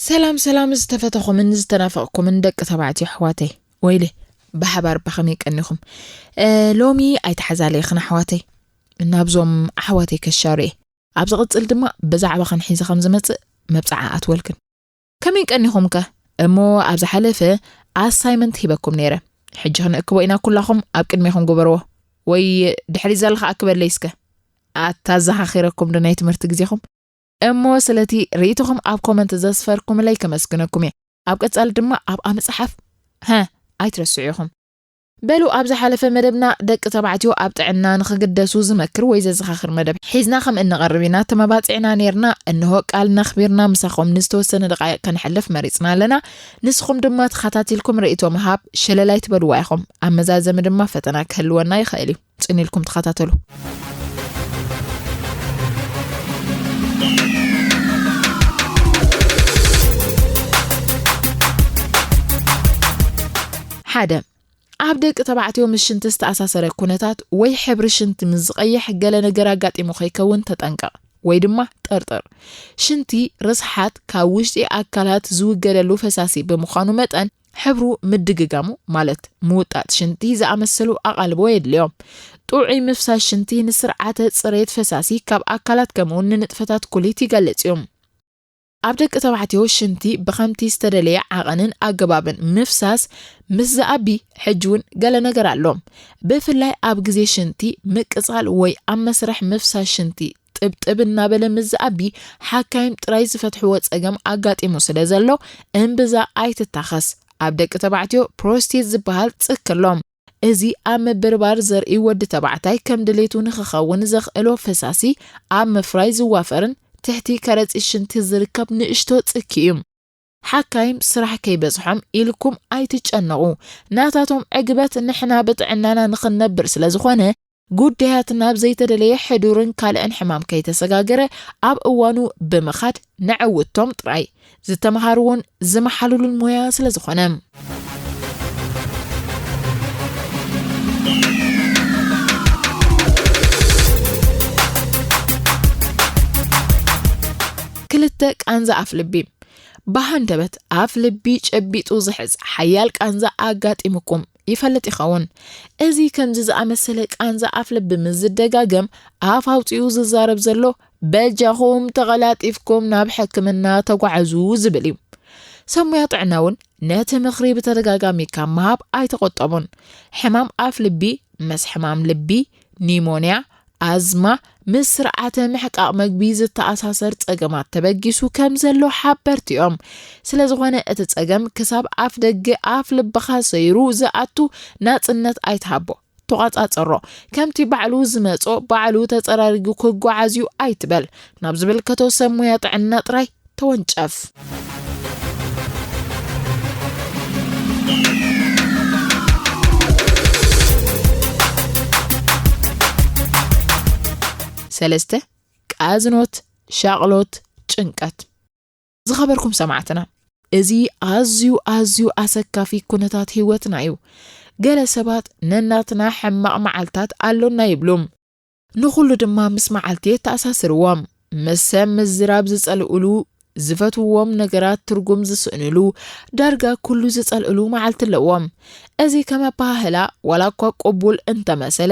ሰላም ሰላም ዝተፈተኹምን ዝተናፈቕኩምን ደቂ ተባዕትዮ ኣሕዋተይ። ወይለ፣ ብሓባር ብኸመይ ቀኒኹም? እ፣ ሎሚ ኣይተሓዛለይኽን ኣሕዋተይ። ናብዞም ኣሕዋተይ ከሻሩ እየ። ኣብ ዝቕጽል ድማ ብዛዕባኽን ሒዘ ከም ዝመጽእ መብጽዓ ኣትወልክን። ከመይ ቀኒኹም ከ? እሞ ኣብ ዝሓለፈ ኣሳይመንት ሂበኩም ነይረ። ሕጂ ክንእክቦ ኢና፣ ኩላኹም ኣብ ቅድሜኹም ግበርዎ። ወይ ድሕሪ ዘለኻ ኣክበለይ እስከ። ኣታዘኻኺረኩም ዶ ናይ ትምህርቲ ግዜኹም? እሞ ስለቲ ርእይቶኹም ኣብ ኮመንት ዘስፈርኩምለይ ከመስግነኩም እየ። ኣብ ቀጻሊ ድማ ኣብኣ ምጽሓፍ፣ ሀ፣ ኣይትረስዑ ኢኹም። በሉ፣ ኣብ ዝሓለፈ መደብና ደቂ ተባዕትዮ ኣብ ጥዕና ንኽግደሱ ዝመክር ወይ ዘዘኻኽር መደብ ሒዝና ከም እንቐርብ ኢና ተመባጺዕና ነይርና። እንሆ ቃልና ኣኽቢርና ምሳኹም ንዝተወሰነ ደቃይቕ ከነሕልፍ መሪጽና ኣለና። ንስኹም ድማ ተኸታቲልኩም ርእይቶ ምሃብ ሸለል ኣይትበልዋ ኢኹም። ኣብ መዛዘሚ ድማ ፈተና ክህልወና ይኽእል እዩ። ጽን ኢልኩም ተኸታተሉ። ሓደ፣ ኣብ ደቂ ተባዕትዮ ምስ ሽንቲ ዝተኣሳሰረ ኩነታት ወይ ሕብሪ ሽንቲ ምስ ዝቐይሕ ገለ ነገር ኣጋጢሙ ከይከውን ተጠንቀቕ ወይ ድማ ጠርጥር። ሽንቲ ርስሓት ካብ ውሽጢ ኣካላት ዝውገደሉ ፈሳሲ ብምዃኑ መጠን፣ ሕብሩ ምድግጋሙ፣ ማለት ምውጣጥ ሽንቲ ዝኣመሰሉ ኣቓልቦ የድልዮ። ጥዑይ ምፍሳስ ሽንቲ ንስርዓተ ጽሬት ፈሳሲ ካብ ኣካላት ከምኡውን ንንጥፈታት ኩሊት ይገልጽ እዩ። ኣብ ደቂ ተባዕትዮ ሽንቲ ብኸምቲ ዝተደለየ ዓቐንን ኣገባብን ምፍሳስ ምስ ዝኣቢ፣ ሕጂ እውን ገለ ነገር ኣሎ። ብፍላይ ኣብ ግዜ ሽንቲ ምቅጻል ወይ ኣብ መስርሕ ምፍሳስ ሽንቲ ጥብጥብ እናበለ ምስ ዝኣቢ፣ ሓካይም ጥራይ ዝፈትሕዎ ጸገም ኣጋጢሙ ስለ ዘሎ፣ እምብዛ ኣይትታኸስ። ኣብ ደቂ ተባዕትዮ ፕሮስቴት ዝበሃል ጽኪ ኣሎ። እዚ ኣብ ምብርባር ዘርኢ ወዲ ተባዕታይ ከም ድሌቱ ንኽኸውን ዘኽእሎ ፈሳሲ ኣብ ምፍራይ ዝዋፈርን ትሕቲ ከረጺት ሽንቲ ዝርከብ ንእሽቶ ጽኪ እዩ። ሓካይም ስራሕ ከይበዝሖም ኢልኩም ኣይትጨነቑ። ናታቶም ዕግበት ንሕና ብጥዕናና ንኽንነብር ስለ ዝኾነ፣ ጉዳያት ናብ ዘይተደለየ ሕዱርን ካልእን ሕማም ከይተሰጋገረ ኣብ እዋኑ ብምኻድ ነዕውቶም ጥራይ። ዝተምሃርዎን ዝመሓሉሉን ሞያ ስለ ዝኾነ። ክልተ፣ ቃንዛ ኣፍ ልቢ። ብሃንደበት ኣፍ ልቢ ጨቢጡ ዝሕዝ ሓያል ቃንዛ ኣጋጢሙኩም ይፈልጥ ይኸውን። እዚ ከምዚ ዝኣመሰለ ቃንዛ ኣፍ ልቢ ምስ ዝደጋገም፣ ኣፍ ኣውጺኡ ዝዛረብ ዘሎ፣ "በጃኹም ተቐላጢፍኩም ናብ ሕክምና ተጓዓዙ" ዝብል እዩ። ሰብ ሞያ ጥዕና እውን ነቲ ምኽሪ ብተደጋጋሚ ካብ ምሃብ ኣይተቖጠቡን። ሕማም ኣፍ ልቢ ምስ ሕማም ልቢ፣ ኒሞንያ፣ ኣዝማ፣ ምስ ስርዓተ ምሕቃቕ መግቢ ዝተኣሳሰር ጸገማት ተበጊሱ ከም ዘሎ ሓበርቲ እዮም። ስለ ዝኾነ እቲ ጸገም ክሳብ ኣፍ ደገ ኣፍ ልብኻ ሰይሩ ዝኣቱ ናጽነት ኣይትሃቦ። ተቋጻጸሮ። ከምቲ ባዕሉ ዝመጾ ባዕሉ ተጸራሪጉ ክጓዓዝ እዩ ኣይትበል። ናብ ዝምልከቶ ሰብ ሞያ ጥዕና ጥራይ ተወንጨፍ። ሰለስተ፣ ቃዝኖት፣ ሻቕሎት፣ ጭንቀት። ዝኸበርኩም ሰማዕትና፣ እዚ ኣዝዩ ኣዝዩ ኣሰካፊ ኩነታት ህይወትና እዩ። ገለ ሰባት ነናትና ሕማቕ መዓልታት ኣሎና ይብሉ። ንኹሉ ድማ ምስ መዓልቲ የተኣሳስርዎም። ምስ ሰብ ምዝራብ ዝጸልእሉ፣ ዝፈትውዎም ነገራት ትርጉም ዝስእንሉ፣ ዳርጋ ኩሉ ዝጸልእሉ መዓልቲ ኣለዎም። እዚ ከም ኣበሃህላ ዋላ እኳ ቅቡል እንተመሰለ፣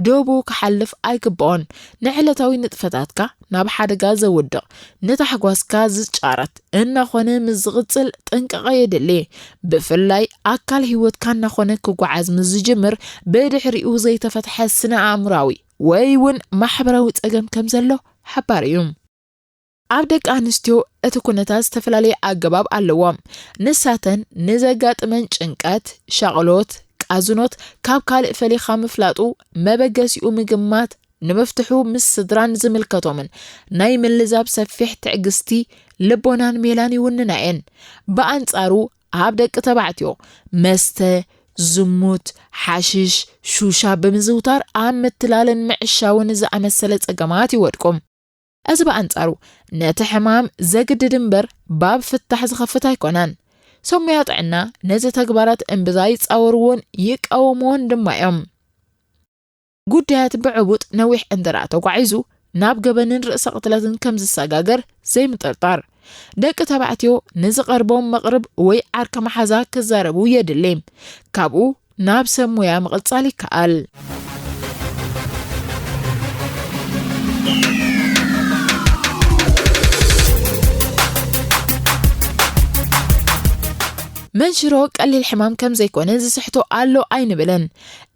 ዶቡ ክሓልፍ ኣይግብኦን። ንዕለታዊ ንጥፈታትካ ናብ ሓደጋ ዘውድቕ፣ ንታሕጓስካ ዝጫረት እናኾነ ምስ ዝቕጽል ጥንቃቐ የድሊ። ብፍላይ ኣካል ህይወትካ እናኾነ ክጓዓዝ ምስ ዝጅምር፣ ብድሕሪኡ ዘይተፈትሐ ስነ ኣእምራዊ ወይ እውን ማሕበራዊ ጸገም ከም ዘሎ ሓባር እዩ። ኣብ ደቂ ኣንስትዮ እቲ ኩነታት ዝተፈላለየ ኣገባብ ኣለዎ። ንሳተን ንዘጋጥመን ጭንቀት፣ ሻቕሎት፣ ቃዝኖት ካብ ካልእ ፈሊኻ ምፍላጡ መበገሲኡ ምግማት፣ ንምፍትሑ ምስ ስድራን ዝምልከቶምን ናይ ምልዛብ ሰፊሕ ትዕግስቲ፣ ልቦናን ሜላን ይውንና እየን። ብኣንጻሩ ኣብ ደቂ ተባዕትዮ መስተ፣ ዝሙት፣ ሓሽሽ፣ ሹሻ ብምዝውታር ኣብ ምትላልን ምዕሻውን ዝኣመሰለ ጸገማት ይወድቁ። እዚ ብኣንጻሩ ነቲ ሕማም ዘግድድ እምበር ባብ ፍታሕ ዝኸፍት ኣይኮነን። ሰብ ሞያ ጥዕና ነዚ ተግባራት እምብዛ ይጻወርዎን ይቃወምዎን ድማ እዮም። ጉዳያት ብዕቡጥ ነዊሕ እንተ ደኣ ተጓዒዙ፣ ናብ ገበንን ርእሰ ቅትለትን ከም ዝሰጋገር ዘይምጥርጣር። ደቂ ተባዕትዮ ንዝቐርቦም መቕርብ ወይ ዓርኪ መሓዛ ክዛረቡ የድሊ። ካብኡ ናብ ሰብ ሞያ ምቕጻል ይከኣል። መንሽሮ ቀሊል ሕማም ከም ዘይኮነ ዝስሕቶ ኣሎ ኣይንብልን።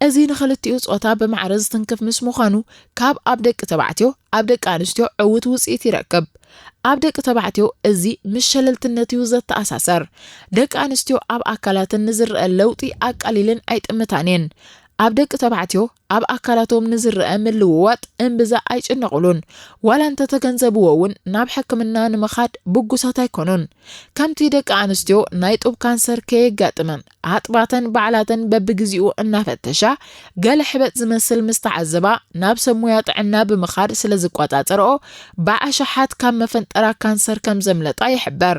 እዚ ንኽልቲኡ ጾታ ብማዕረ ዝትንክፍ ምስ ምዃኑ፣ ካብ ኣብ ደቂ ተባዕትዮ ኣብ ደቂ ኣንስትዮ ዕዉት ውጽኢት ይረክብ። ኣብ ደቂ ተባዕትዮ እዚ ምስ ሸለልትነት እዩ ዘተኣሳሰር። ደቂ ኣንስትዮ ኣብ ኣካላተን ንዝረአ ለውጢ ኣቃሊለን ኣይጥምታን እየን። ኣብ ደቂ ተባዕትዮ ኣብ ኣካላቶም ንዝረአ ምልውዋጥ እምብዛ ኣይጭነቕሉን። ዋላ እንተተገንዘብዎ እውን ናብ ሕክምና ንምኻድ ብጉሳት ኣይኮኑን። ከምቲ ደቂ ኣንስትዮ ናይ ጡብ ካንሰር ከየጋጥመን ኣጥባተን ባዕላተን በብግዚኡ እናፈተሻ፣ ገለ ሕበጥ ዝመስል ምስ ተዓዘባ ናብ ሰብ ሞያ ጥዕና ብምኻድ ስለ ዝቆጻጸርኦ፣ ብኣሽሓት ካብ መፈንጠራ ካንሰር ከም ዘምለጣ ይሕበር።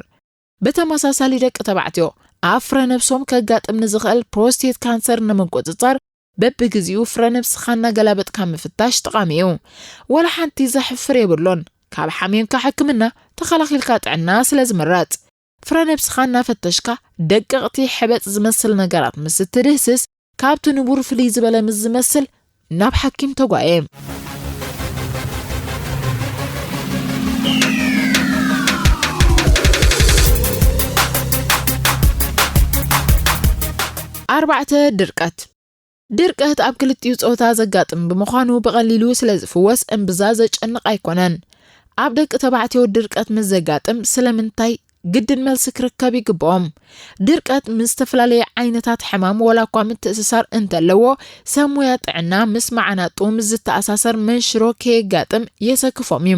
ብተመሳሳሊ ደቂ ተባዕትዮ ኣብ ፍረ ነብሶም ከጋጥም ንዝኽእል ፕሮስቴት ካንሰር ንምቁጽጻር በብግዚኡ ፍረ ነብስኻ እናገላበጥካ ምፍታሽ ጠቓሚ እዩ። ወላ ሓንቲ ዘሕፍር የብሉን። ካብ ሓሚምካ ሕክምና፣ ተኸላኺልካ ጥዕና ስለ ዝምረጽ። ፍረ ነብስኻ እናፈተሽካ ደቀቕቲ ሕበጥ ዝመስል ነገራት ምስ እትድህስስ፣ ካብቲ ንቡር ፍልይ ዝበለ ምስ ዝመስል ናብ ሓኪም ተጓየ። ኣርባዕተ፣ ድርቀት። ድርቀት ኣብ ክልቲኡ ጾታ ዘጋጥም ብምዃኑ ብቐሊሉ ስለ ዝፍወስ እምብዛ ዘጨንቕ ኣይኮነን። ኣብ ደቂ ተባዕትዮ ድርቀት ምስ ዘጋጥም ስለምንታይ ግድን መልሲ ክርከብ ይግብኦም። ድርቀት ምስ ዝተፈላለየ ዓይነታት ሕማም ዋላ እኳ ምትእስሳር እንተለዎ፣ ሰብ ሞያ ጥዕና ምስ መዓናጡ ምስ ዝተኣሳሰር መንሽሮ ከየጋጥም የሰክፎም እዩ።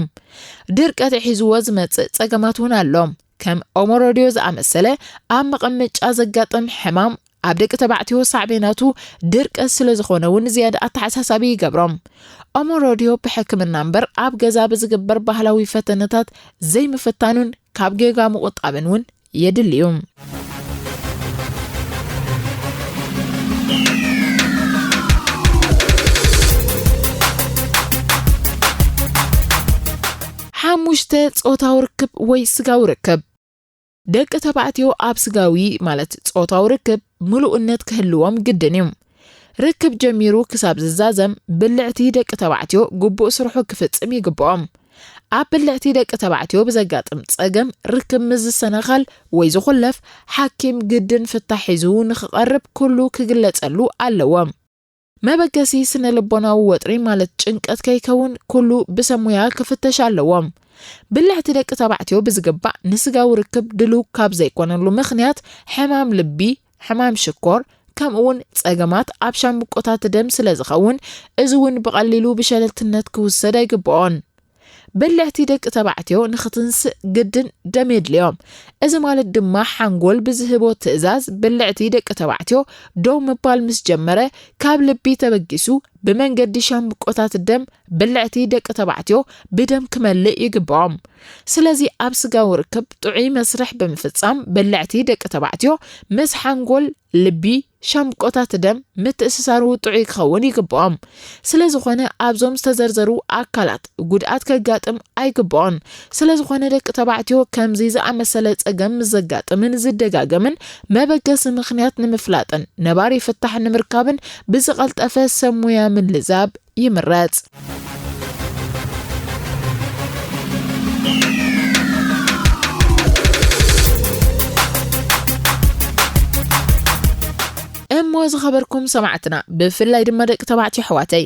ድርቀት ሒዝዎ ዝመጽእ ጸገማት እውን ኣሎ። ከም ኦሞሮድዮ ዝኣመሰለ ኣብ መቐመጫ ዘጋጥም ሕማም ኣብ ደቂ ተባዕትዮ ሳዕቤናቱ ድርቀት ስለ ዝኾነ እውን ዝያዳ ኣተሓሳሳቢ ይገብሮም። ኦሞሮድዮ ብሕክምና እምበር ኣብ ገዛ ብዝግበር ባህላዊ ፈተነታት ዘይምፍታኑን ካብ ጌጋ ምቑጣብን እውን የድሊ እዩ። ሓሙሽተ፣ ጾታዊ ርክብ ወይ ስጋዊ ርክብ። ደቂ ተባዕትዮ ኣብ ስጋዊ፣ ማለት ጾታዊ ርክብ፣ ምሉእነት ክህልዎም ግድን እዩ። ርክብ ጀሚሩ ክሳብ ዝዛዘም፣ ብልዕቲ ደቂ ተባዕትዮ ግቡእ ስርሑ ክፍጽም ይግብኦም። ኣብ ብልዕቲ ደቂ ተባዕትዮ ብዘጋጥም ጸገም ርክብ ምስ ዝሰናኸል ወይ ዝኹለፍ፣ ሓኪም ግድን ፍታሕ ሒዙ ንኽቐርብ ኩሉ ክግለጸሉ ኣለዎ። መበገሲ ስነ ልቦናዊ ወጥሪ፣ ማለት ጭንቀት ከይከውን፣ ኩሉ ብሰብ ሞያ ክፍተሽ ኣለዎ። ብልዕቲ ደቂ ተባዕትዮ ብዝግባእ ንስጋዊ ርክብ ድሉው ካብ ዘይኮነሉ ምኽንያት፣ ሕማም ልቢ፣ ሕማም ሽኮር፣ ከምኡ እውን ጸገማት ኣብ ሻምብቆታት ደም ስለ ዝኸውን፣ እዚ እውን ብቐሊሉ ብሸለልትነት ክውሰድ ኣይግብኦን። ብልዕቲ ደቂ ተባዕትዮ ንኽትንስእ ግድን ደም የድልዮም። እዚ ማለት ድማ ሓንጎል ብዝህቦ ትእዛዝ ብልዕቲ ደቂ ተባዕትዮ ደው ምባል ምስ ጀመረ፣ ካብ ልቢ ተበጊሱ ብመንገዲ ሻምብቆታት ደም ብልዕቲ ደቂ ተባዕትዮ ብደም ክመልእ ይግብኦም። ስለዚ ኣብ ስጋዊ ርክብ ጥዑይ መስርሕ ብምፍጻም ብልዕቲ ደቂ ተባዕትዮ ምስ ሓንጎል፣ ልቢ፣ ሻምቆታት ደም ምትእስሳሩ ጥዑይ ክኸውን ይግብኦም። ስለ ዝኾነ ኣብዞም ዝተዘርዘሩ ኣካላት ጉድኣት ከጋጥም ኣይግብኦን። ስለ ዝኾነ ደቂ ተባዕትዮ ከምዚ ዝኣመሰለ ጸገም ምስ ዘጋጥምን ዝደጋገምን መበገሲ ምኽንያት ንምፍላጥን ነባሪ ፍታሕ ንምርካብን ብዝቐልጠፈ ሰብ ሞያ ምልዛብ ይምረጽ። እሞ ዝኸበርኩም ሰማዕትና፣ ብፍላይ ድማ ደቂ ተባዕትዮ ኣሕዋተይ፣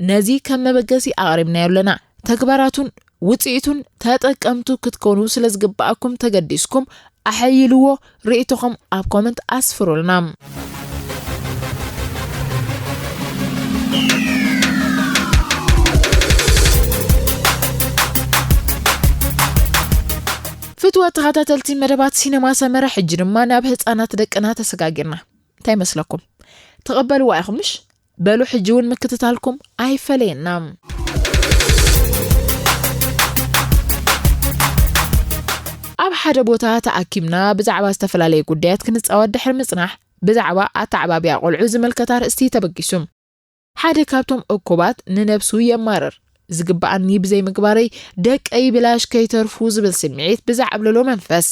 ነዚ ከም መበገሲ ኣቕሪብናዮ ኣለና። ተግባራቱን ውጽኢቱን ተጠቀምቱ ክትኮኑ ስለ ዝግብኣኩም ተገዲስኩም ኣሐይልዎ፣ ርእይቶኹም ኣብ ኮመንት ኣስፍሩልና። ፍትወት ተኸታተልቲ መደባት ሲነማ ሰመረ፣ ሕጂ ድማ ናብ ህጻናት ደቅና ተሰጋጊርና። እንታይ ይመስለኩም? ትቕበልዋ ኢኹም ምሽ? በሉ ሕጂ እውን ምክትታልኩም ኣይፈለየና። ኣብ ሓደ ቦታ ተኣኪብና ብዛዕባ ዝተፈላለየ ጉዳያት ክንጻወት ድሕሪ ምጽናሕ፣ ብዛዕባ ኣተዓባብያ ቆልዑ ዝምልከት ኣርእስቲ ተበጊሱ። ሓደ ካብቶም እኩባት ንነብሱ የማርር። ዝግበኣኒ ብዘይምግባረይ ደቀይ ብላሽ ከይተርፉ ዝብል ስምዒት ብዘዕብለሎ መንፈስ።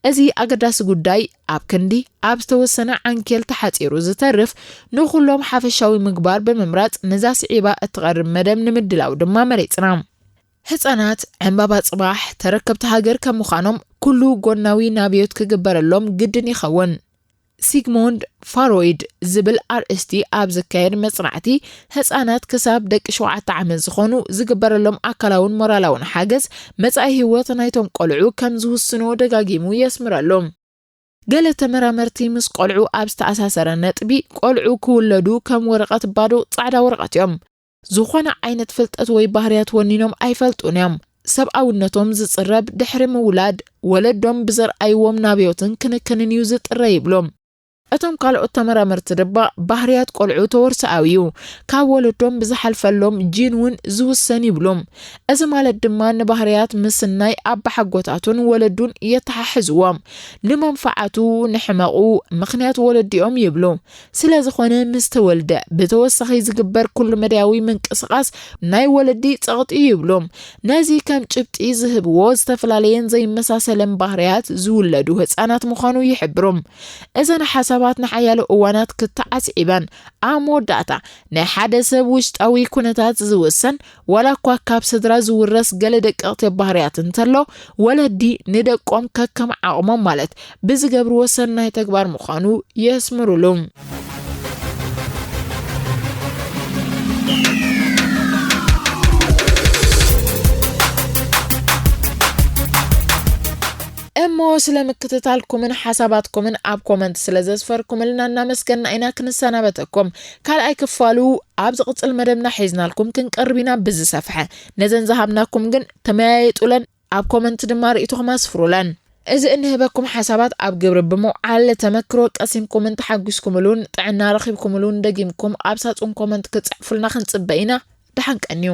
እዚ ኣገዳሲ ጉዳይ ኣብ ክንዲ ኣብ ዝተወሰነ ዓንኬል ተሓጺሩ ዝተርፍ ንኹሎም ሓፈሻዊ ምግባር ብምምራጽ ነዛ ስዒባ እትቐርብ መደብ ንምድላው ድማ መሪጽና። ህጻናት ዕምባባ ጽባሕ ተረከብቲ ሃገር ከም ምዃኖም ኩሉ ጎናዊ ናብዮት ክግበረሎም ግድን ይኸውን። ሲግሞንድ ፋሮይድ ዝብል ኣርእስቲ ኣብ ዝካየድ መጽናዕቲ ህጻናት ክሳብ ደቂ ሸውዓተ ዓመት ዝኾኑ ዝግበረሎም ኣካላውን ሞራላውን ሓገዝ መጻኢ ህይወት ናይቶም ቆልዑ ከም ዝውስኖ ደጋጊሙ የስምረሎም። ገለ ተመራመርቲ ምስ ቆልዑ ኣብ ዝተኣሳሰረ ነጥቢ ቆልዑ ክውለዱ ከም ወረቐት ባዶ ጻዕዳ ወረቐት እዮም። ዝኾነ ዓይነት ፍልጠት ወይ ባህርያት ወኒኖም ኣይፈልጡን እዮም። ሰብኣውነቶም ዝጽረብ ድሕሪ ምውላድ ወለዶም ብዘርኣይዎም ናብዮትን ክንክንን እዩ ዝጥረ ይብሎም። እቶም ካልኦት ተመራመርቲ ድማ ባህርያት ቆልዑ ተወርሰኣዊ እዩ፣ ካብ ወለዶም ብዝሓልፈሎም ጂን እውን ዝውሰን ይብሉ። እዚ ማለት ድማ ንባህርያት ምስናይ ኣባሓጎታቱን ወለዱን የተሓሕዝዎም። ንመንፈዓቱ ንሕመቑ ምኽንያት ወለዲኦም ይብሉ። ስለ ዝኾነ ምስ ተወልደ ብተወሳኺ ዝግበር ኩሉ መዳያዊ ምንቅስቓስ ናይ ወለዲ ጸቕጢ ይብሉ። ነዚ ከም ጭብጢ ዝህብዎ ዝተፈላለየን ዘይመሳሰለን ባህርያት ዝውለዱ ህጻናት ምዃኑ ይሕብሩ። እዘን ሓሳባት ንሓያሎ እዋናት ክተዓስዒበን ኣብ መወዳእታ ናይ ሓደ ሰብ ውሽጣዊ ኩነታት ዝውሰን ዋላ እኳ ካብ ስድራ ዝውረስ ገለ ደቀቕቲ ባህርያት እንተሎ ወለዲ ንደቆም ከከም ዓቕሞም ማለት ብዝገብርዎ ሰናይ ተግባር ምዃኑ የስምሩሉ። እሞ ስለ ምክትታልኩምን ሓሳባትኩምን ኣብ ኮመንት ስለ ዘስፈርኩምልና እናመስገና ኢና ክንሰናበተኩም። ካልኣይ ክፋሉ ኣብ ዝቕጽል መደብና ሒዝናልኩም ክንቀርብ ኢና ብዝሰፍሐ። ነዘን ዝሃብናኩም ግን ተመያየጡለን፣ ኣብ ኮመንት ድማ ርእይቶኹም ኣስፍሩለን። እዚ እንህበኩም ሓሳባት ኣብ ግብሪ ብምውዓል ተመክሮ ቀሲምኩምን ተሓጒስኩምሉን ጥዕና ረኺብኩምሉን ደጊምኩም ኣብ ሳጹን ኮመንት ክትጽሕፉልና ክንጽበ ኢና። ደሓን ቀንዩ።